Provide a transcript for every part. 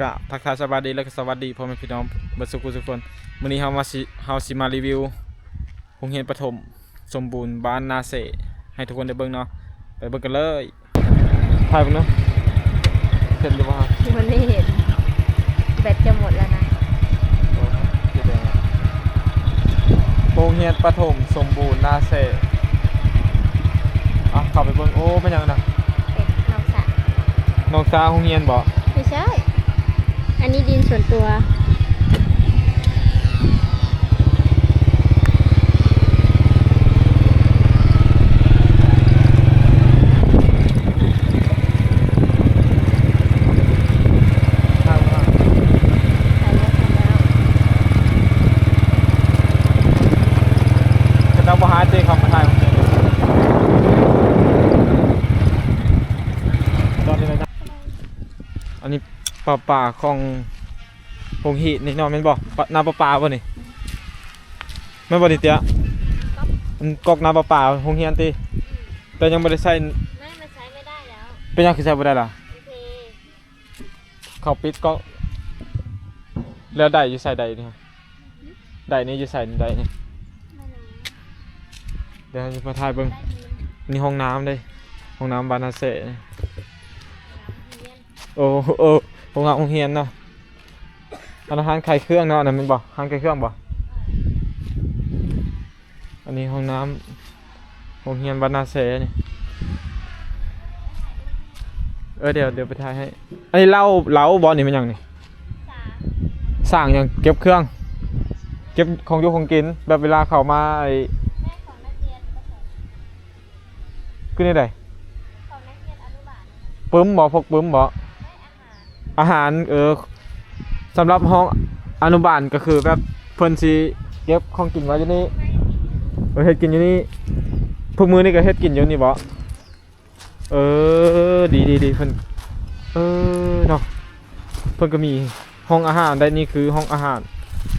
ກະທັກທາຍສະບາຍດີ ແລະ ກະສະຫວັດດີພໍ່ແມ່ພີ່ນ້ອງເບິດສູ່ຜູ້ສູ່ຄົນ. ມື້ນີ້ເຮົາມາຊິ ເຮົາຊິມາຣີວິວໂຮງຮຽນປະຖົມສົມບູນບ້ານນາເຊ ໃຫ້ທຸກຄົນໄດ້ເບິ່ງເນາະ. ໄປເບິ່ງກັນເລີຍ. ຖ່າຍເບິ່ງເນາະ. ເຫັນຢູ່ບໍ່? ບໍ່ໄດ້ເຫັນ. ແບັດຈະໝົດແລ້ວນະ. ໂຮງຮຽນປະຖົມສົມບູນນາເຊ. ອ່ະ ເຂົ້າໄປເບິ່ງ. ໂອ້ ແມ່ນຫຍັງນະ? ເປັນໜອງສະ. ໜອງສະໂຮງຮຽນບໍ່? ບໍ່ໃຊ່. ອັນນີ້ດິນສ່ວນຕົວ. ເຂົາເຈົ້າບໍ່ຫາເຕະເຂົ້າມາຖ່າຍຂອງເຈົ້າ. ອັນນີ້ປະປາຂອງໂຮງຮີດນີ້ເນາະ ແມ່ນບໍ່? ປະ ນ້ຳປະປາບໍ່ນີ້? ແມ່ນບໍ່ນີ້ເຕຍ? ອັນກອກນ້ຳປະປາໂຮງຮຽນຕິ? ແຕ່ຍັງບໍ່ໄດ້ໃຊ້. ໄມ່ ມັນໃຊ້ໄມ່ໄດ້ແລ້ວ. ເປັນຫຍັງຄືໃຊ້ບໍ່ໄດ້ລະ? ມັນເພ. ເຂົາປິດກອກ. ແລ້ວໄດຢູ່ໃສ ໄດນີ້? ໄດນີ້ຢູ່ໃສ ໄດນີ້? ດຽວເຮົາຈະມາຖ່າຍເບິ່ງ. ນີ້ຫ້ອງນ້ຳເດ້ ຫ້ອງນ້ຳບ້ານນາເຊ. ໂອ້ ໂອ້ ໂຮງຮຽນ ໂຮງຮຽນເນາະ. ອັນນັ້ນຮ້ານຂາຍເຄື່ອງເນາະ ອັນນັ້ນແມ່ນບໍ່? ຮ້ານຂາຍເຄື່ອງບໍ່? ອັນນີ້ຫ້ອງນ້ຳໂຮງຮຽນບ້ານນາເຊນີ້. ເອີ ດຽວ ດຽວໄປຖ່າຍໃຫ້. ອັນນີ້ເລົ້າ ເລົ້າບໍ່ນີ້? ແມ່ນຫຍັງນີ້? ສາງຫຍັງ? ເກັບເຄື່ອງ ເກັບຂອງຢູ່ຂອງກິນ ແບບເວລາເຂົາມາ ໄອ້ ແມ່ນຂອງນັກຮຽນປະຖົມ. ຄືແນວໃດ? ຂອງນັກຮຽນອະນຸບານ. ປຶ້ມບໍ່? ພວກປຶ້ມບໍ່? ອາຫານ. ເອີ ສຳລັບຫ້ອງອະນຸບານກໍຄືແບບເພິ່ນຊິເກັບຂອງກິນໄວ້ຢູ່ນີ້ ເອີ ເຮັດກິນຢູ່ນີ້. ທຸກມື້ນີ້ກໍເຮັດກິນຢູ່ນີ້ບໍ່? ເອີ ດີໆໆ ເພິ່ນ ເອີ ເນາະ ເພິ່ນກໍມີຫ້ອງອາຫານໄດ້. ນີ້ຄືຫ້ອງອາຫານ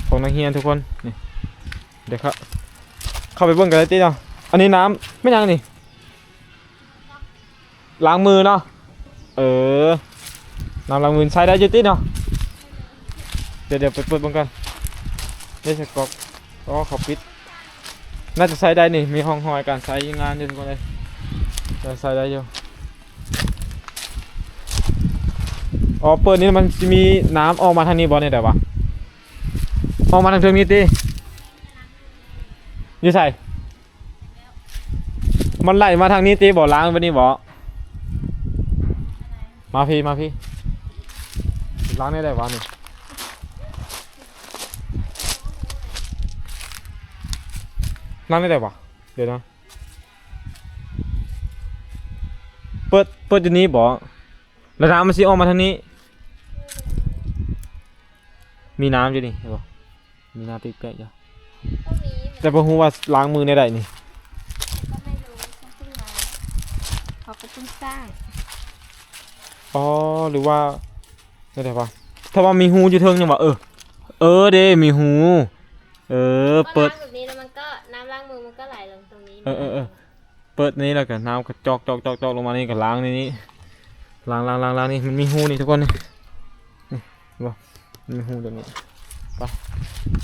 ຂອງນັກຮຽນທຸກຄົນ. ນີ້ ດຽວເຂົ້າ ເຂົ້າໄປເບິ່ງກັນໄດ້ຕິເນາະ. ອັນນີ້ນ້ຳແມ່ນຫຍັງນີ້? ລ້າງມືເນາະ. ເອີ ນ້ຳລ້າງມືໃຊ້ໄດ້ຢູ່ຕິເນາະ. ດຽວ ດຽວໄປເປີດເບິ່ງກ່ອນ. ໄດ້ໃສ່ກອກ. ອໍ ເຂົາປິດ. ໜ້າຈະໃຊ້ໄດ້ນີ້ ມີຮ່ອງຮອຍການໃຊ້ງານຢູ່ທຸກຄົນເອີຍ. ໃຊ້ໄດ້ຢູ່. ອໍ ເປີດນີ້ມັນຊິມີນ້ຳອອກມາທາງນີ້ບໍ່? ແນວໃດວະ? ອອກມາທາງເທິງນີ້ຕິ? ຢູ່ໃສ? ມັນໄຫຼມາທາງນີ້ຕິບໍ່? ລ້າງໄປນີ້ບໍ່? ມາພີ້ ມາພີ້. ລ້າງແນວໃດວະນີ້? ລ້າງແນວໃດວະ? ດຽວນະ. ເປີດ ເປີດຢູ່ນີ້ບໍ່? ແລ້ວນ້ຳມັນຊິອອກມາທາງນີ້. ມີນ້ຳຢູ່ນີ້ ເຫັນບໍ່? ມີນ້ຳແປກໆຢູ່. ກໍມີ ແຕ່ບໍ່ຮູ້ວ່າລ້າງມືແນວໃດນີ້. ກໍໄມ່ຮູ້ ເຂົາເພິ່ງມາ ເຂົາກໍເພິ່ງສ້າງ. ອໍ ຫຼືວ່າແນວໃດວະ? ຖ້າວ່າມີຮູຢູ່ເທິງນີ້ຫວາ? ເອີ ເອີເດ້ ມີຮູ. ເອີ ເປີດ ກໍລ້າງແບບນີ້ແລ້ວມັນກໍ ນ້ຳລ້າງມືມັນກໍໄຫຼລົງຕົງນີ້. ເອີໆໆ. ເປີດນີ້ແລ້ວກໍນ້ຳກໍຈອກໆໆ ລົງມານີ້ ກໍລ້າງໃນນີ້ ລ້າງໆໆໆ. ນີ້ມັນມີຮູນີ້ທຸກຄົນ ນີ້ ນີ້ເຫັນບໍ່? ມັນມີຮູຕົງນີ້. ໄປ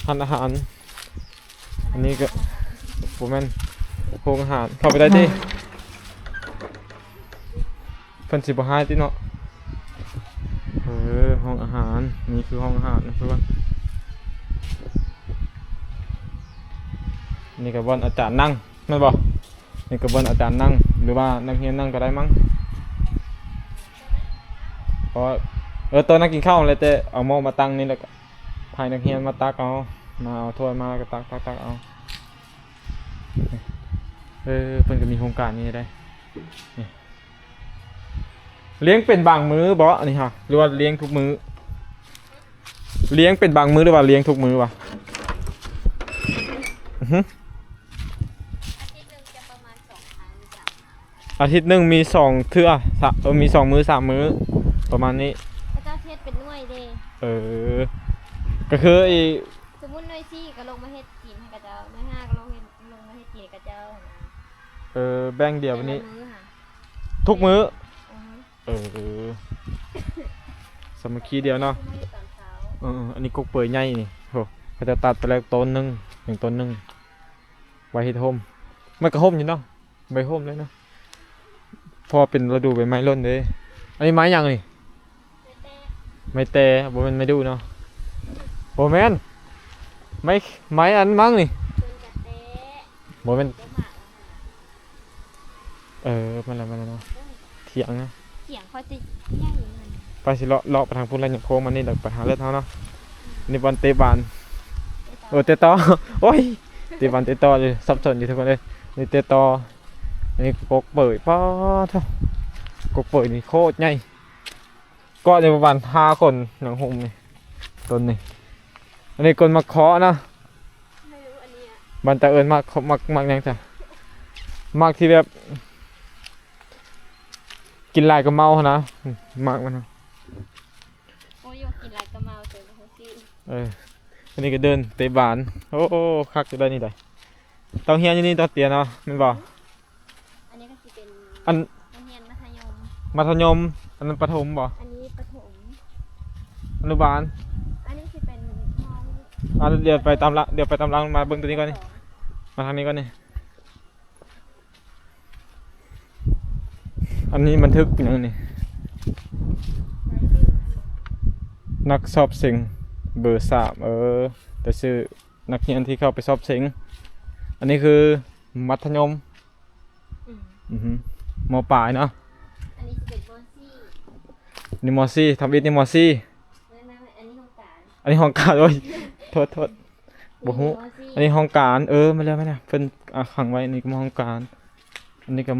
ຮ້ານອາຫານ. ອັນນີ້ກໍບໍ່ແມ່ນໂຮງອາຫານ ເຂົ້າໄປໄດ້ຕິ? ເພິ່ນຊິບໍ່ຮ້າຍຕິເນາະ. ເອີ ຫ້ອງອາຫານ ນີ້ຄືຫ້ອງອາຫານ ເພິ່ນວ່າ. ນີ້ກໍບ່ອນອາຈານນັ່ງ ແມ່ນບໍ່? ນີ້ກໍບ່ອນອາຈານນັ່ງ ຫຼືວ່ານັກຮຽນນັ່ງກໍໄດ້ມັ້ງ. ເພາະວ່າ ເອີ ໂຕະນັ່ງກິນເຂົ້າຫັ້ນແຫຼະ ແຕ່ເອົາໝໍ້ມາຕັ້ງນີ້ ແລ້ວກໍໃຫ້ນັກຮຽນມາຕັກເອົາ ມາເອົາຖ້ວຍມາ ແລ້ວກໍຕັກໆໆ ເອົາ. ເອີ ເພິ່ນກໍມີໂຄງການນີ້ໄດ໋ ນີ້. ລ້ຽງເປັນບາງມື້ບໍ ອັນນີ້ຫະ ຫຼືວ່າລ້ຽງທຸກມື້? ລ້ຽງເປັນບາງມື້ ຫຼືວ່າລ້ຽງທຸກມື້ວະ? ອືຮຶ ອາທິດໜຶ່ງຈະປະມານສອງຄັ້ງ ອາທິດໜຶ່ງມີສອງເທື່ອ ສະ ເອີ ມີສອງມື້ສາມມື້ ປະມານນີ້. ເຂົາເຈົ້າເຮັດເປັນໜ່ວຍເດ້. ເອີ ກໍຄືອີ ສົມມຸດໜ່ວຍສີ່ກໍລົງມາເຮັດກິນໃຫ້ເຂົາເຈົ້າ ໜ່ວຍຫ້າກໍລົງເຮັດ ລົງມາເຮັດກິນໃຫ້ເຂົາເຈົ້າຫັ້ນນະ. ເອີ ແບ່ງດຽວແບບນີ້ ແຕ່ລະມື້ຫະ ທຸກມື້? ອືຮຶ. ເອີ ສາມັກຄີດຽວເນາະ. ເອີ ອັນນີ້ກົກເປີຍໃຫຍ່ນີ້ ໂຫ ເຂົາເຈົ້າຕັດໄປແລ້ວຕົ້ນໜຶ່ງ ຍັງຕົ້ນໜຶ່ງ ໄວ້ເຮັດຮົ່ມ. ມັນກໍຮົ່ມຢູ່ເນາະ ໃບຮົ່ມເລີຍເນາະ ເພາະວ່າເປັນລະດູໃບໄມ້ຫຼົ່ນເດ້. ອັນນີ້ໄມ້ຫຍັງນີ້? ໄມ້ແຕ ບໍ່ແມ່ນໄມ້ດູ່ເນາະ ບໍ່ແມ່ນ ໄມ້ ໄມ້ອັນມັ້ງນີ້ ບໍ່ແມ່ນ. ເອີ ມາແລ້ວ ມາແລ້ວເນາະ ຖຽງນະ ຖຽງຂ້ອຍຕິໃຫຍ່ນັ້ນ. ໄປ ຊິເລາະ ເລາະໄປທາງພຸ້ນແລ້ວ ຍັງໂຄ້ງມານີ້ ແລ້ວໄປຫາເລີດເຮົາເນາະ. ອືມ ນີ້ບ່ອນເຕະບານ ເອີ ເຕະຕໍ່ ໂອ້ຍ ເຕະບານເຕະຕໍ່ຢູ່ ສັບສົນຢູ່ທຸກຄົນເອີຍ. ນີ້ເຕະຕໍ່ ນີ້ກົກເປີຍ ປາດໂທ້ ກົກເປີຍນີ້ໂຄດໃຫຍ່ ເກາະຢູ່ປະມານຫ້າຄົນ ນາງຫຸ່ມນີ້ ຕົ້ນນີ້. ອັນນີ້ກົ້ນໝາກເຄາະເນາະ ບໍ່ຮູ້ອັນນີ້ອະ ບ້ານຕາເອີ້ນໝາກ ໝາກ ໝາກຫຍັງຊະ ໝາກທີ່ແບບ ກິນຫຼາຍກໍເມົາຫັ້ນນະ ໝາກມັນນະ. ໂອ້ຍ ກິນຫຼາຍກໍເມົາ ແຕ່ບໍ່ຮູ້ຊື່. ເອີ ອັນນີ້ກໍເດີ່ນເຕະບານ ໂອ້ ຄັກຢູ່ໄດ໋ນີ້ໄດ໋. ຕ້ອງຮຽນຢູ່ນີ້ຕອນຕຽນເນາະ ແມ່ນບໍ່? ອັນນີ້ກໍຊິເປັນ ອັນ ໂຮງຮຽນມັດທະຍົມ ມັດທະຍົມ. ອັນນັ້ນປະຖົມບໍ່? ອັນນີ້ປະຖົມ ອະນຸບານ. ອັນນີ້ຊິເປັນຫ້ອງ ອ່າ ດຽວໄປຕາມຫຼັງ ດຽວໄປຕາມຫຼັງ ມາເບິ່ງຕົວນີ້ກ່ອນນີ້ ມາທາງນີ້ກ່ອນນີ້. ອັນນີ້ບັນທຶກຫຍັງນີ້? ນັກສອບເສັງເບີສາມ ເອີ ແຕ່ຊື່ນັກຮຽນທີ່ເຂົ້າໄປສອບເສັງ. ອັນນີ້ຄືມັດທະຍົມ ອືມ ອືຮຶ ມໍປາຍເນາະ. ອັນນີ້ຊິເປັນມໍສີ່ ນີ້ມໍສີ່ ທຳອິດນີ້ມໍສີ່. ແມ່ນໆ ອັນນີ້ຫ້ອງການ ອັນນີ້ຫ້ອງການ ໂອ້ຍ ໂທດໆ ບໍ່ຮູ້ ອັນນີ້ຫ້ອງການ ເອີ ແມ່ນແລ້ວ ແມ່ນແລ້ວ ເພິ່ນ ອ່າ ຂັງໄວ້. ນີ້ກໍຫ້ອງການ ອັນນີ້ກໍ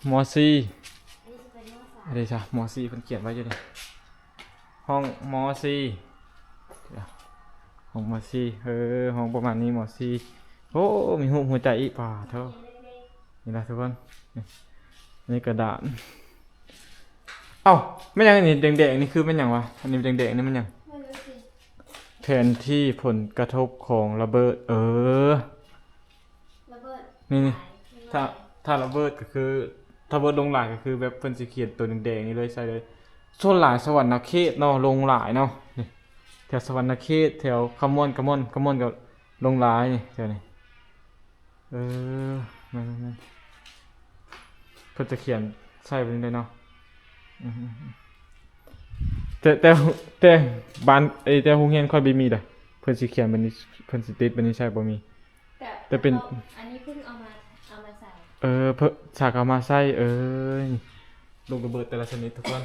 ມໍສີ່ ອັນນີ້ຊິເປັນມໍສາມ ອັນນີ້ຊະ ມໍສີ່ ເພິ່ນຂຽນໄວ້ຢູ່ນີ້ ຫ້ອງມໍສີ່ ຫ້ອງມໍສີ່ ເອີ ຫ້ອງປະມານນີ້ ມໍສີ່. ໂອ້ ມີຮູບຫົວໃຈອີກ ປາດໂທ້ ນີ້ລະທຸກຄົນ ນີ້ ນີ້ກະດານ. ເອົ້າ ແມ່ນຫຍັງອັນນີ້ແດງໆ ນີ້ຄືແມ່ນຫຍັງວະ? ອັນນີ້ແດງໆ ນີ້ແມ່ນຫຍັງ? ແຜນທີ່ຜົນກະທົບຂອງລະເບີດ ເອີ ລະເບີດ ນີ້ ນີ້ ຫຼາຍ ຖ້າ ຖ້າລະເບີດກໍຄື ຖ້າລະເບີດລົງຫຼາຍກໍຄືແບບເພິ່ນຊິຂຽນໂຕແດງໆ ນີ້ເລີຍ ໃສ່ເລີຍ. ສ່ວນຫຼາຍສະຫວັນນະເຂດເນາະ ລົງຫຼາຍເນາະ ນີ້ ແຖວສະຫວັນນະເຂດ ແຖວຄຳມ່ວນ ຄຳມ່ວນ ຄຳມ່ວນກໍລົງຫຼາຍ ນີ້ ແຖວນີ້. ເອີ ແມ່ນໆ ເພິ່ນຈະຂຽນໃສ່ແບບນີ້ເລີຍເນາະ. ອືມ ແຕ່ ແຕ່ ແຕ່ບ້ານ ເອີ ແຕ່ໂຮງຮຽນຂ້ອຍບໍ່ມີເດ້ ເພິ່ນຊິຂຽນແບບນີ້ ເພິ່ນຊິຕິດແບບນີ້ໃສ່ ບໍ່ມີ. ແຕ່ ແຕ່ເປັນ ອັນນີ້ເພິ່ງເອົາມາ ເອົາມາໃສ່ ເອີ ເພິ່ງສາກເອົາມາໃສ່. ເອີຍ ລູກລະເບີດແຕ່ລະຊະນິດທຸກຄົນ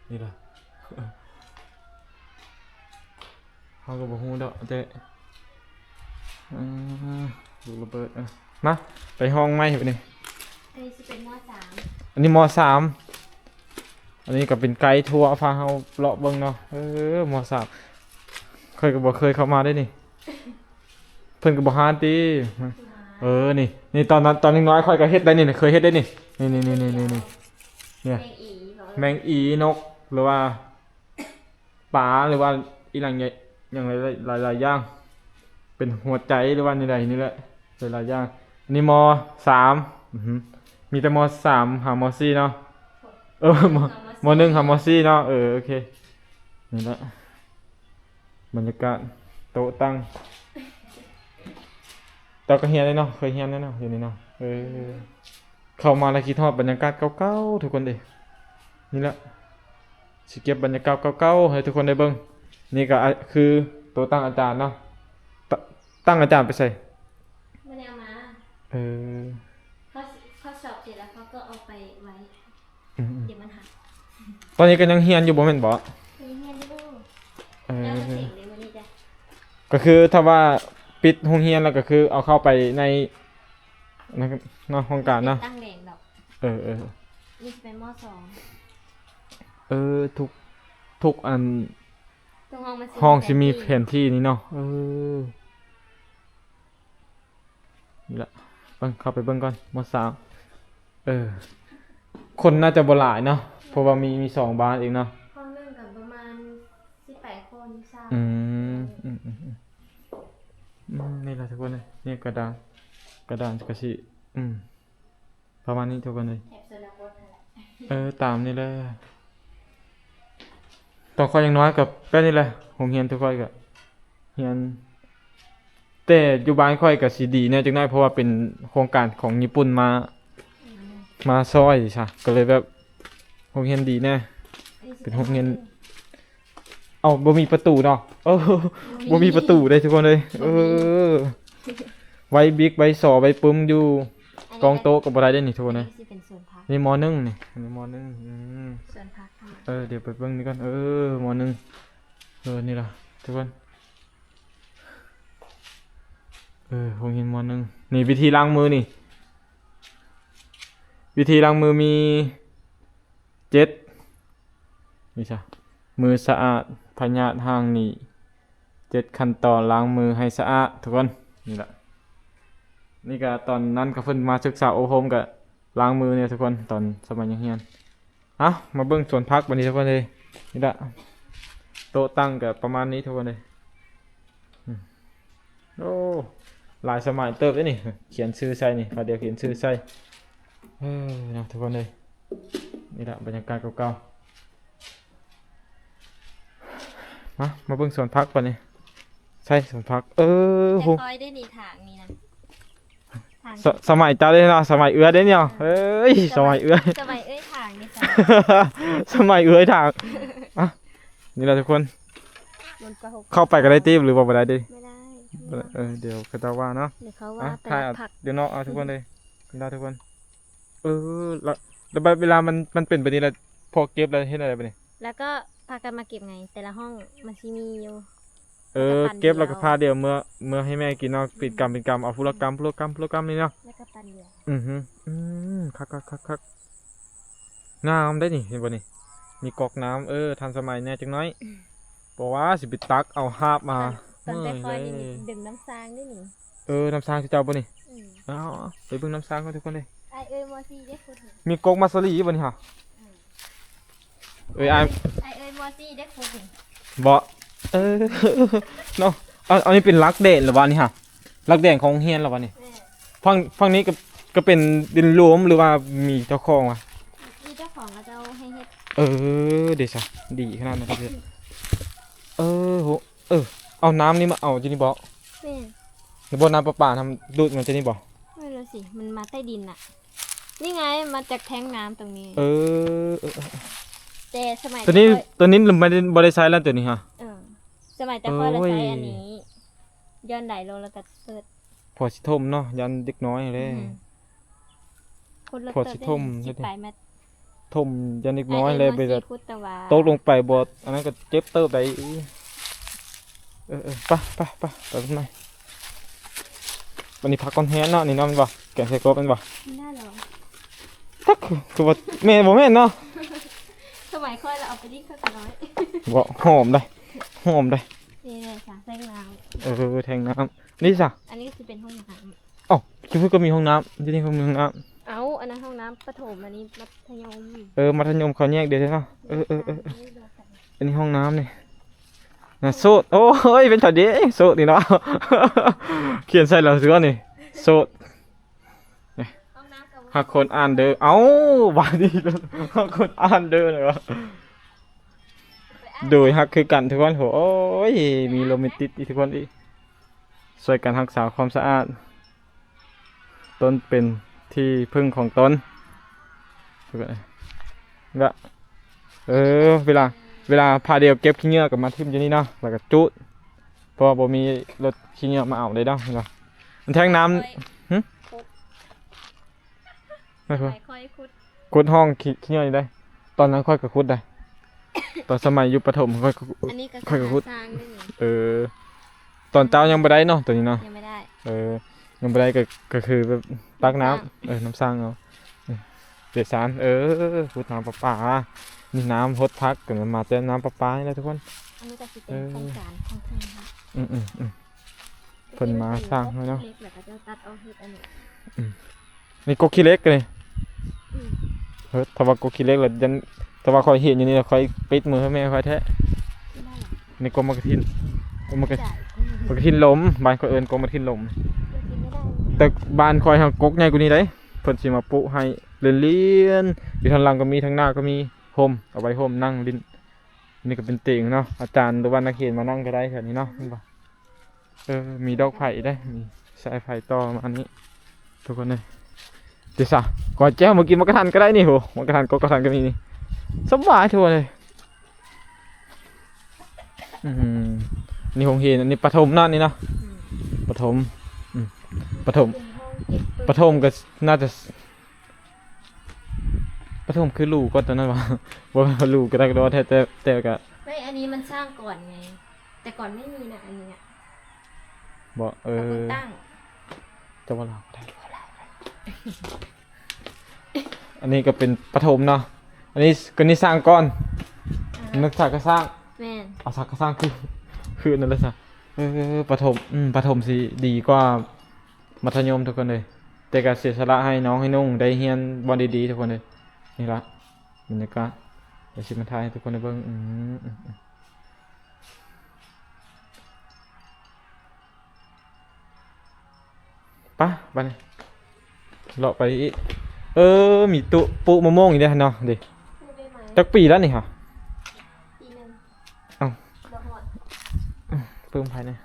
ນີ້ລະ ເຮົາກໍບໍ່ຮູ້ດອກ ແຕ່ ອືມ ລູກລະເບີດ. ເອີ ມາ ໄປຫ້ອງໃໝ່ບັດນີ້. ອັນນີ້ຊິເປັນມໍສາມ ອັນນີ້ມໍສາມ. ອັນນີ້ກໍເປັນໄກທົວ ພາເຮົາເລາະເບິ່ງເນາະ. ເອີ ມໍສາມ ຂ້ອຍກໍບໍ່ເຄີຍເຂົ້າມາເດ້ນີ້. ເພິ່ນກໍບໍ່ຮ້ານຕິ? ເອີ ນີ້ ນີ້ຕອນນັ້ນ ຕອນນ້ອຍໆ ຂ້ອຍກໍເຮັດໄດ້ນີ້ ເຄີຍເຮັດໄດ້ນີ້. ນີ້ໆໆໆໆ ນີ້ ແມງອີ ແມງອີນົກ ຫຼືວ່າປາ ຫຼືວ່າອີ່ຫຍັງ ຫຍັງຫຼາຍໆຢ່າງ ເປັນຫົວໃຈ ຫຼືວ່າແນວໃດນີ້ແຫຼະ ຫຼາຍໆຢ່າງ. ອັນນີ້ມໍສາມ ອືຮຶ ມີແຕ່ມໍສາມຫາມໍສີ່ເນາະ. ເອີ ມໍໜຶ່ງຫາມໍສີ່ເນາະ. ເອີ ໂອເຄ ນີ້ແຫຼະ ບັນຍາກາດໂຕະຕັ່ງ ເຈົ້າກໍຮຽນໄດ້ເນາະ ເຄີຍຮຽນແລ້ວເນາະ ຢູ່ນີ້ເນາະ. ເອີ ເຂົ້າມາແລ້ວຄິດຮອດບັນຍາກາດເກົ່າໆ ທຸກຄົນເອີຍ. ນີ້ແຫຼະ ຊິເກັບບັນຍາກາດເກົ່າໆ ໃຫ້ທຸກຄົນໄດ້ເບິ່ງ. ນີ້ກໍ ອາ ຄືໂຕະຕັ່ງອາຈານເນາະ. ຕ- ຕັ່ງອາຈານໄປໃສ? ບໍ່ໄດ້ເອົາມາ. ເອີ ເຂົາ ເຂົາສອບເສັດແລ້ວເຂົາກໍເອົາໄປໄວ້. ອືມໆ ດຽວມັນຫັກ. ຕອນນີ້ກໍຍັງຮຽນຢູ່ບໍ່ແມ່ນບໍ່? ຍັງຮຽນຢູ່. ເອີ ແລ້ວກໍເສັງເດ້ມື້ນີ້ຈ້ະ. ກໍຄືຖ້າວ່າປິດໂຮງຮຽນແລ້ວກໍຄືເອົາເຂົ້າໄປໃນ ໃນເນາະ ຫ້ອງການເນາະ. ຕັ້ງແດງດອກ. ເອີໆ ນີ້ຊິເປັນມໍສອງ. ເອີ ທຸກ ທຸກອັນ ທຸກຫ້ອງມັນຊິ ຫ້ອງຊິມີແຜນທີ່ນີ້ເນາະ. ເອີ ນີ້ລະ ເບິ່ງ ເຂົ້າໄປເບິ່ງກ່ອນ ມໍສາມ. ເອີ ຄົນໜ້າຈະບໍ່ຫຼາຍເນາະ ເພາະວ່າມີ ມີສອງບ້ານເອງເນາະ. ຫ້ອງໜຶ່ງກໍປະມານສິບແປດຄົນ ຊາວ. ອືມ ອືມໆໆ ນີ້ລະທຸກຄົນເອີຍ ນີ້ກະດານ ກະດານກະຊິ ອືມ ປະມານນີ້ທຸກຄົນເອີຍ. ແຖບຊົນນະບົດຫັ້ນແຫຼະ. ເອີ ຕາມນີ້ແຫຼະ. ຕອນຂ້ອຍຍັງນ້ອຍກໍແບບນີ້ແຫຼະ ໂຮງຮຽນທຸກຂ້ອຍກໍຮຽນ ແຕ່ຢູ່ບ້ານຂ້ອຍກໍຊິດີແດ່ຈັກໜ້ອຍ ເພາະວ່າເປັນໂຄງການຂອງຍີ່ປຸ່ນມາ ມາຊ່ອຍຊະ ກໍເລີຍແບບໂຮງຮຽນດີແດ່ ເປັນໂຮງຮຽນ ເອົ້າ ບໍ່ມີປະຕູເນາະ ເອີ ບໍ່ມີປະຕູເດ້ທຸກຄົນເອີຍ ເອີ ໄວ້ບິກ ໄວ້ສໍ ໄວ້ປຶ້ມຢູ່ ອັນນີ້ ກອງໂຕະກໍບໍ່ໄດ້ເດ້ນີ້ທຸກຄົນເອີຍ ອັນນີ້ຊິເປັນສວນຜັກ ນີ້ ມ.ໜຶ່ງ ນີ້ ອັນນີ້ ມ.ໜຶ່ງ ອືມ ສວນຜັກ ເອີ ດຽວໄປເບິ່ງນີ້ກ່ອນ ເອີ ມ.ໜຶ່ງ ເອີ ນີ້ລະທຸກຄົນ ເອີ ໂຮງຮຽນ ມ.ໜຶ່ງ ນີ້ ວິທີລ້າງມືນີ້ ວິທີລ້າງມືມີ ເຈັດ ນີ້ຊະ ມືສະອາດ ພະຍາດຫ່າງໜີ ເຈັດຂັ້ນຕອນລ້າງມືໃຫ້ສະອາດທຸກຄົນ ນີ້ລະ ນີ້ກະຕອນນັ້ນກະເພິ່ນມາສຶກສາອົບຮົມກະລ້າງມືນີ້ທຸກຄົນ ຕອນສະໄໝຍັງຮຽນ ເອົ້າ ມາເບິ່ງສວນຜັກບັດນີ້ທຸກຄົນເອີຍ ນີ້ລະ ໂຕະຕັ້ງກະປະມານນີ້ທຸກຄົນເອີຍ ອືມ ໂອ້ ຫຼາຍສະໄໝເຕີບເດ້ນີ້ ຂຽນຊື່ໃສ່ນີ້ ພາດຽວຂຽນຊື່ໃສ່ ເອີ ເນາະທຸກຄົນເອີຍ ນີ້ລະບັນຍາກາດເກົ່າໆ ມາ ມາເບິ່ງສວນຜັກບັດນີ້ ໃສ່ສວນຜັກ ເອີ ແຕ່ ໂຫ ກ້ອຍໄດ້ນີ້ ຖາງນີ້ນະ ຖາງ ສະ ສະໄໝເຈົ້າເດ້ເນາະ ສະໄໝເອື້ອຍເດ້ເນາະ ເອີ ເອີຍ ສະໄໝ ສະໄໝເອື້ອຍ ສະໄໝເອື້ອຍຖາງນີ້ ສະ ສະໄໝເອື້ອຍຖາງ ອ່ະ ນີ້ລະທຸກຄົນ ມັນກໍຫົກ ເຂົ້າໄປກໍໄດ້ຕິ ຫຼືວ່າບໍ່ໄດ້ຕິ ບໍ່ໄດ້ ເອີ ດຽວເຂົາເຈົ້າວ່າເນາະ ດຽວເຂົາວ່າ ອ່ະ ໄປລັກຜັກ ຖ່າຍເອົາຢູ່ນອກເອົາທຸກຄົນເອີຍ ນີ້ລະທຸກຄົນ ເອີ ລະ ລະແບບເວລາມັນ ມັນເປັນແບບນີ້ລະ ພໍເກັບລະເຮັດແນວໃດບັດນີ້ ແລ້ວກໍພາກັນມາເກັບໄງ ແຕ່ລະຫ້ອງມັນຊິມີຢູ່ ເອີ ແລ້ວກໍປັ່ນ ເກັບແລ້ວກໍ ດຽວ ພາດຽວເມືອ ເມືອໃຫ້ແມ່ກິນເນາະ ອືມ ເປັນກຳເປັນກຳ ເອົາຜູ້ລະກຳ ຜູ້ລະກຳ ຜູ້ລະກຳນີ້ເນາະ ແລ້ວກໍປັ່ນດຽວ ອືຮຶ ອືມ ຄັກໆໆໆ ງາມໄດ໋ນີ້ ເຫັນບໍ່ນີ້ ມີກອກນ້ຳ ເອີ ທັນສະໄໝແດ່ຈັກໜ້ອຍ ອືມ ບໍ່ວ່າຊິໄປຕັກເອົາຫາບມາ ຕອນ ຕອນແຕ່ຂ້ອຍນີ້ ເອີ ດຶງນ້ຳສ້າງເດ້ນີ້ ເອີ ນ້ຳສ້າງເຈົ້າບໍ່ນີ້ ອືມ ເອົາ ເອົາ ເອົາ ໄປເບິ່ງນ້ຳສ້າງກ່ອນທຸກຄົນເດີ ອ້າຍເອີຍ ມໍສີ່ເດ້ ຂຸດນີ້ ມີກົກມາສະລີບໍ່ນີ້ຫະ ອືມ ເອີຍ ອ້າຍ ອ້າຍເອີຍ ມໍສີ່ເດ້ ຂຸດນີ້ ບໍ່ ເອີ ເນາະ ອັນ ອັນນີ້ເປັນຫຼັກແດນລະວະນີ້ຫະ ຫຼັກແດນຂອງໂຮງຮຽນລະວະນີ້ ແມ່ນ ຝັ່ງ ຝັ່ງນີ້ກໍ ກໍເປັນດິນລວມ ຫຼືວ່າມີເຈົ້າຂອງວະ ມີເຈົ້າຂອງ ເຂົາເຈົ້າໃຫ້ເຮັດ ເອີ ເດຊະ ດີຂະໜາດນັ້ນເລີຍ ເອີ ໂຫ ເອີ ເອົານ້ຳນີ້ມາເອົາຢູ່ນີ້ບໍ່ ແມ່ນ ແລ້ວບໍ່ ນ້ຳປະປານຳດູດມາຈາກນີ້ບໍ່ ແມ່ນແລ້ວຊິ ມັນມາໃຕ້ດິນນະ ນີ້ໄງ ມາຈາກແທ້ງນ້ຳຕົງນີ້ ເອີ ເອີ ເອີ ແຕ່ສະໄໝ ຕົວນີ້ ແຕ່ຂ້ອຍ ຕົວນີ້ບໍ່ໄດ້ ບໍ່ໄດ້ໃຊ້ແລ້ວຕົວນີ້ຫະ ເອີ ສະໄໝແຕ່ຂ້ອຍລະໃຊ້ອັນນີ້ ໂອ້ຍ ຍ້ອນໄດລົງແລ້ວກໍເປີດ ພໍຊິຖົມເນາະ ຢ້ານເດັກນ້ອຍແຫຼະ ອືມ ຄົນລະ ພໍຊິຖົມ ເຕີບໄດ້ ສິບປາຍແມັດ ຖົມຢ້ານເດັກນ້ອຍແຫຼະ ໄປແບບ ຕກລົງໄປບໍ່ ອັນນັ້ນກໍເຈັບເຕີບໄດ໋ ເອີ ເອີ ໄປ ໄປ ໄປ ໄປເບິ່ງໃໝ່ ບັດນີ້ພັກກ່ອນແຮງເນາະ ນີ້ເນາະ ແມ່ນບໍ່ ແກງໃສ່ກົບແມ່ນບໍ່ ໄດ້ແລ້ວ ຈັກຄື ຄືວ່າແມ່ນບໍ່ແມ່ນເນາະ ສະໄໝຂ້ອຍລະເອົາໄປຫຼິ້ນຂ້ອຍກໍນ້ອຍ ບໍ່ ຫອມໄດ໋ ຫອມໄດ໋ ນີ້ແຫຼະ ແທ້ງນ້ຳ ເອີ ແທ້ງນ້ຳ ນີ້ຊະ ອັນນີ້ຄືເປັນຫ້ອງນ້ຳ ເອົ້າ ຢູ່ພຸ້ນກໍມີຫ້ອງນ້ຳ ຢູ່ນີ້ກໍມີຫ້ອງນ້ຳ ເອົ້າ ອັນນັ້ນຫ້ອງນ້ຳປະຖົມ ອັນນີ້ມັດທະຍົມ ເອີ ມັດທະຍົມເຂົາແຍກເດ້ເນາະ ເອີ ເອີ ເອີ ເອີ ອັນນີ້ຫ້ອງນ້ຳນີ້ນະ ໂສດ ໂອ້ຍ ເປັນຕາເດ້ ໂສດນີ້ເນາະ ຂຽນໃສ່ແລ້ວຊິວ່ານີ້ ໂສດ ນີ້ ຫ້ອງນ້ຳກໍ ຮັກຄົນອ່ານເດີ ເອົ້າ ບາດນີ້ ຮັກຄົນອ່ານເດີ ໂດຍ ຮັກຄືກັນທຸກຄົນ ໂອ້ຍ ມີໂຣແມນຕິກອີກທຸກຄົນອີກ ຊ່ວຍກັນຮັກສາຄວາມສະອາດ ຕົນເປັນທີ່ເພິ່ງຂອງຕົນ ລະ ເອີ ເວລາ ເວລາພາດຽວເກັບຂີ້ເຫຍື້ອກໍມາຖິ້ມຢູ່ນີ້ເນາະ ແລ້ວກໍຈູດ ເພາະວ່າບໍ່ມີລົດຂີ້ເຫຍື້ອມາເອົາໄດ້ເນາະ ເຫັນບໍ່ ມັນແທ້ງນ້ຳ ຫຶ? ໄປຂ້ອຍຂຸດ ຂຸດຮ່ອງຂີ້ ຂີ້ເຫຍື້ອນີ້ໄດ໋ ຕອນນັ້ນຂ້ອຍກໍຂຸດໄດ໋ ຕອນສະໄໝຢູ່ປະຖົມຂ້ອຍກໍ ອັນນີ້ກໍ ຂ້ອຍກໍຂຸດ ສ້າງເດ້ນີ້ ເອີ ຕອນເຈົ້າຍັງບໍ່ໄດ້ເນາະ ຕົວນີ້ເນາະ ຍັງບໍ່ໄດ້ ເອີ ຍັງບໍ່ໄດ້ກໍ ກໍຄືແບບຕັກນ້ຳ ນ້ຳສ້າງ ເອີ ນ້ຳສ້າງເອົາ ເອີ ເດຊານ ເອີ ຂຸດນ້ຳປະປາ ນີ້ນ້ຳຫົດຜັກກໍມາແຕ່ນ້ຳປະປານີ້ແຫຼະທຸກຄົນ ອັນນີ້ກໍຊິເປັນ ເອີ ໂຄງການຂອງເພິ່ນ ອືມໆໆ ເພິ່ນມາສ້າງໃຫ້ເນາະ ເຫຼັກແລ້ວກໍຈະຕັດອອກເຮັດອັນນີ້ ອືມ ນີ້ກົກຂີ້ເຫຼັກນີ້ ອືມ ເຮີ້ຍ ຖ້າວ່າກົກຂີ້ເຫຼັກແລ້ວ ຢ້ານ ຖ້າວ່າຂ້ອຍເຫັນຢູ່ນີ້ແລ້ວ ຂ້ອຍປິດມືໃຫ້ແມ່ຂ້ອຍແທ້ ນີ້ກົກໝາກກະທິນ ກົກໝາກກະ ໝາກກະທິນລົມ ບ້ານຂ້ອຍເອີ້ນກົກໝາກກະທິນລົມ ແຕ່ບ້ານຂ້ອຍຫັ້ນກົກໃຫຍ່ກວ່ານີ້ເດ້ ເພິ່ນຊິມາປຸໃຫ້ລຽນໆ ຢູ່ທາງຫຼັງກໍມີ ທາງໜ້າກໍມີ ຮົ່ມ ເອົາໄວ້ຮົ່ມນັ່ງຫຼິ້ນ ນີ້ກໍເປັນເຕີງເນາະ ອາຈານ ຫຼືວ່ານັກຮຽນມານັ່ງກໍໄດ້ແຖວນີ້ເນາະ ເຫັນບໍ່? ເອີ ມີດອກໄຜ່ເດ້ ມີສາຍໄຟຕໍ່ມານີ້ ທຸກຄົນເອີຍ. ເດຊະ ກວດແຈ່ວມາກິນໝາກກະທັນກໍໄດ້ນີ້. ໂຫ ໝາກກະທັນ ກົກກະທັນກໍມີນີ້ ສະບາຍ ທຸກຄົນເອີຍ. ອືມ ນີ້ໂຮງຮຽນ ອັນນີ້ປະຖົມເນາະ ນີ້ເນາະ. ອືມ ປະຖົມ ອືມ ປະຖົມ ປະຖົມກໍໜ້າຈະ ປະຖົມຄືຫຼູ່ກ່ອນຕອນນັ້ນຫວາ? ບໍ່ແມ່ນວ່າຫຼູ່ກໍໄດ້ ກໍໄດ້ ແຕ່ ແຕ່ກໍ ໄມ່ ອັນນີ້ມັນສ້າງກ່ອນໄງ ແຕ່ກ່ອນໄມ່ມີນະ ອັນນີ້ນະ. ບໍ່ ເອີ ເຂົາເພິ່ງຕັ້ງ ຈະວ່າລາວກໍໄດ້ ເວົ້າລາວກໍໄດ້. ອັນນີ້ກໍເປັນປະຖົມເນາະ ອັນນີ້ກໍນີ້ສ້າງກ່ອນ. ອາ ນັກສາກະສ້າງ ແມ່ນ ເອົາສາກະສ້າງຄື ຄືອັນນັ້ນແຫຼະຊະ. ເອີ ປະຖົມ ອືມ ປະຖົມຊິດີກວ່າມັດທະຍົມ ທຸກຄົນເອີຍ. ແຕ່ກໍເສຍສະຫຼະໃຫ້ນ້ອງໃຫ້ນຸ່ງໄດ້ຮຽນບ່ອນດີໆ ທຸກຄົນເອີຍ. ນີ້ລະບັນຍາກາດ ດຽວຊິມາຖ່າຍໃຫ້ທຸກຄົນໄດ້ເບິ່ງ. ອືມ ອືມ ອືມ ປະ ບາດນີ້ເລາະໄປອີກ. ເອີ ມີຕຸ ປຸມະມ່ວງອີກເດ້ເນາະ. ເດ້ ປູກໄດ້ໄໝ? ຈັກປີແລ້ວນີ້ຫະ? ປີໜຶ່ງ. ເອົ້າ ບໍ່ຮອດ ອືມ ເພີ່ມໄຜແດ່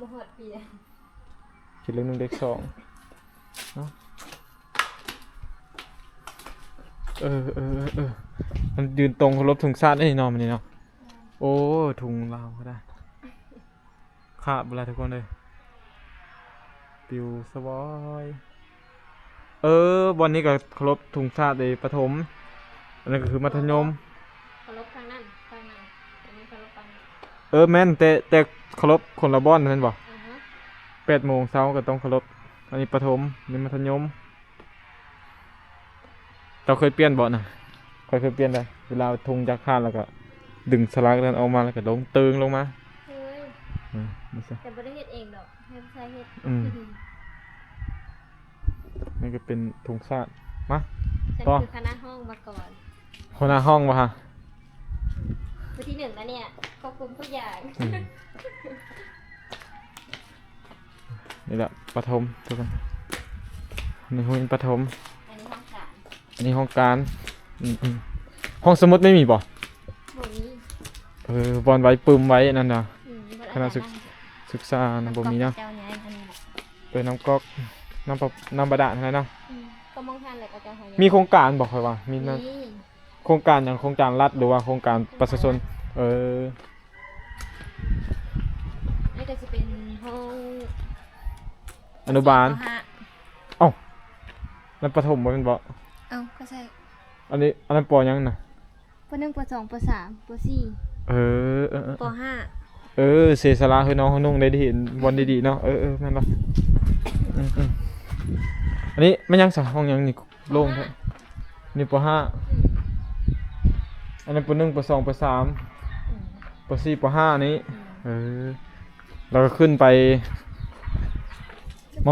ບໍ່ຮອດປີ. ຄິດເລກໜຶ່ງເລກສອງເນາະ. ເອີ ເອີ ເອີ ມັນຢືນຕົງເຄົາລົບທຸງຊາດໄດ້ເນາະ ມື້ນີ້ເນາະ. ໂອ້ ທຸງລາວກໍໄດ້ ຄາບເວລາ ທຸກຄົນເອີຍ ປິວສະຫວອຍ. ເອີ ບ່ອນນີ້ກໍເຄົາລົບທຸງຊາດເດ້ ປະຖົມ ອັນນັ້ນກໍຄືມັດທະຍົມ. ເຄົາລົບທາງນັ້ນ ທາງນັ້ນ ອັນນີ້ເຄົາລົບຝັ່ງນີ້. ເອີ ແມ່ນ ແຕ່ ແຕ່ເຄົາລົບຄົນລະບ່ອນແມ່ນບໍ່? ອືຮຶ ແປດໂມງເຊົ້າກໍຕ້ອງເຄົາລົບ. ອັນນີ້ປະຖົມ ນີ້ມັດທະຍົມ. ເຈົ້າເຄີຍປ່ຽນບໍ່ນະ? ຂ້ອຍເຄີຍປ່ຽນໄດ໋ ເວລາທຸງຈັກຂາດແລ້ວກໍດຶງສະຫຼັກນັ້ນອອກມາ ແລ້ວກໍລົງເຕີງລົງມາ. ເຄີຍ ອືມ ແຕ່ບໍ່ໄດ້ເຮັດເອງດອກ ໃຫ້ຜູ້ຊາຍເຮັດ. ອືມ ນີ້ກໍເປັນທຸງຊາດ. ມາ ນີ້ຄືຄະນະຫ້ອງມາກ່ອນ. ຫົວໜ້າຫ້ອງບໍ່ຫະ? ຜູ້ທີໜຶ່ງນະເນຍ ຄວບຄຸມທຸກຢ່າງ. ອືມ ນີ້ແຫຼະປະຖົມ ທຸກຄົນ ໃນຫ້ອງປະຖົມ. ອັນນີ້ຫ້ອງການ ອັນນີ້ຫ້ອງການ. ອືມ ອືມ ຫ້ອງສະໝຸດໄມ່ມີບໍ່? ບໍ່ມີ. ເອີ ບ່ອນໄວ້ປຶ້ມໄວ້ນັ້ນນະ. ອືມ ຄະນະສຶກ ສຶກສານະ ບໍ່ມີເນາະ. ເຈົ້າຍ້າຍມານີ້ແຫຼະ. ເອີ ນ້ຳກອກ ນ້ຳປະ ນ້ຳບາດານຫັ້ນແຫຼະເນາະ. ອືມ ກໍມອງຫັ້ນແຫຼະ ເຂົາເຈົ້າໃຫ້ ມີໂຄງການບໍ່? ຂ້ອຍວ່າມີນະ. ມີ ໂຄງການຫຍັງ? ໂຄງການລັດ ຫຼືວ່າໂຄງການປະຊາຊົນ? ໂຄງການລັດ. ເອີ ອັນນີ້ກໍຊິເປັນຫ້ອງອະນຸບານ ປໍຫ້າ. ເອົ້າ ນັ້ນປະຖົມບໍ່ແມ່ນບໍ່? ເອົ້າ ກໍໃຊ່. ອັນນີ້ ອັນນັ້ນປໍຫຍັງນະ? ປໍໜຶ່ງ ປໍສອງ ປໍສາມ ປໍສີ່. ເອີ ເອີ ເອີ ປໍຫ້າ. ເອີ ເສຍສະຫຼະໃຫ້ນ້ອງເຮົານຸ່ງໄດ້ເຫັນບ່ອນດີໆເນາະ. ເອີ ເອີ ແມ່ນລະ. ອືມ ອືມ ອັນນີ້ແມ່ນຫຍັງຊະ? ຫ້ອງຫຍັງນີ້? ໂລ່ງແທ້. ນີ້ ປໍຫ້າ. ອືມ ອັນນັ້ນ ປໍໜຶ່ງ ປໍສອງ ປໍສາມ. ອືມ ປໍສີ່ ປໍຫ້ານີ້. ອືມ ເອີ ແລ້ວກໍຂຶ້ນໄປ ມ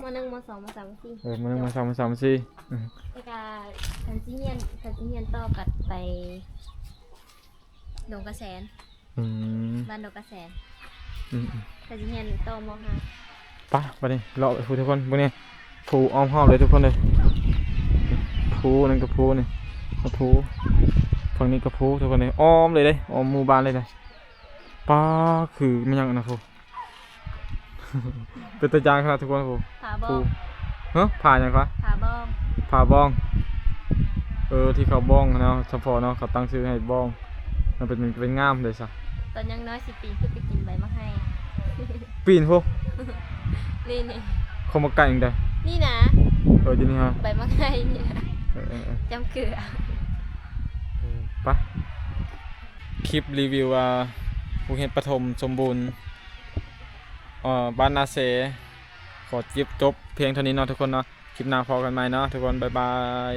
ມ ໜຶ່ງ ມ ສອງ ມ ສາມ ມ ສີ່. ເອີ ມ ໜຶ່ງ ມ ສອງ ມ ສາມ ມ ສີ່. ອືມ ແລ້ວກໍຄັນຊິຮຽນ ຄັນຊິຮຽນຕໍ່ກໍໄປດອນກະແສນ. ອືມ ບ້ານດອນກະແສນ. ອືມ ອືມ ກໍຊິຮຽນຕໍ່ ມໍຫ້າ. ປະ ບາດນີ້ເລາະໄປພຸ້ນ ທຸກຄົນ ເບິ່ງນີ້ ພູອ້ອມຮອບເລີຍ ທຸກຄົນເອີຍ. ພູນັ້ນກໍພູນີ້ ກໍພູ ຝັ່ງນີ້ກໍພູ ທຸກຄົນເອີຍ ອ້ອມເລີຍເດ້ ອ້ອມໝູ່ບ້ານເລີຍເດ້. ປະ ຄືແມ່ນຫຍັງອັນນັ້ນ ໂທ້. ເປັນຕາຢ້ານຂະໜາດ ທຸກຄົນ. ໂອ້ ຜາບ້ອງ. ຫະ ຜາຫຍັງຄະ? ຜາບ້ອງ ຜາບ້ອງ. ເອີ ທີ່ເຂົາບ້ອງເນາະ ສະເພາະເນາະ ເຂົາຕັ້ງຊື່ໃຫ້ບ້ອງ. ມັນເປັນ ເປັນງາມເດ້ຊະ. ຕອນຍັງນ້ອຍຊິປີນຂຶ້ນໄປກິນໃບໝາກໄຮ. ປີນພຸ້ນ. ນີ້ ນີ້ ເຂົາມາໄກຈັ່ງໃດ? ນີ້ນະ. ເອີ ຢູ່ນີ້ຫະ? ໃບໝາກໄຮນີ້ນະ. ເອີ ເອີ ເອີ ຈ້ຳເກືອ. ເອີ ໄປ. ຄລິບຣີວິວ ອ່າ ໂຮງຮຽນປະຖົມສົມບູນ ເອີ ບ້ານນາເຊ ຂໍຈິບຈົບພຽງເທົ່ານີ້ເນາະ ທຸກຄົນເນາະ. ຄລິບໜ້າພໍ້ກັນໃໝ່ເນາະ ທຸກຄົນ. ບາຍບາຍ.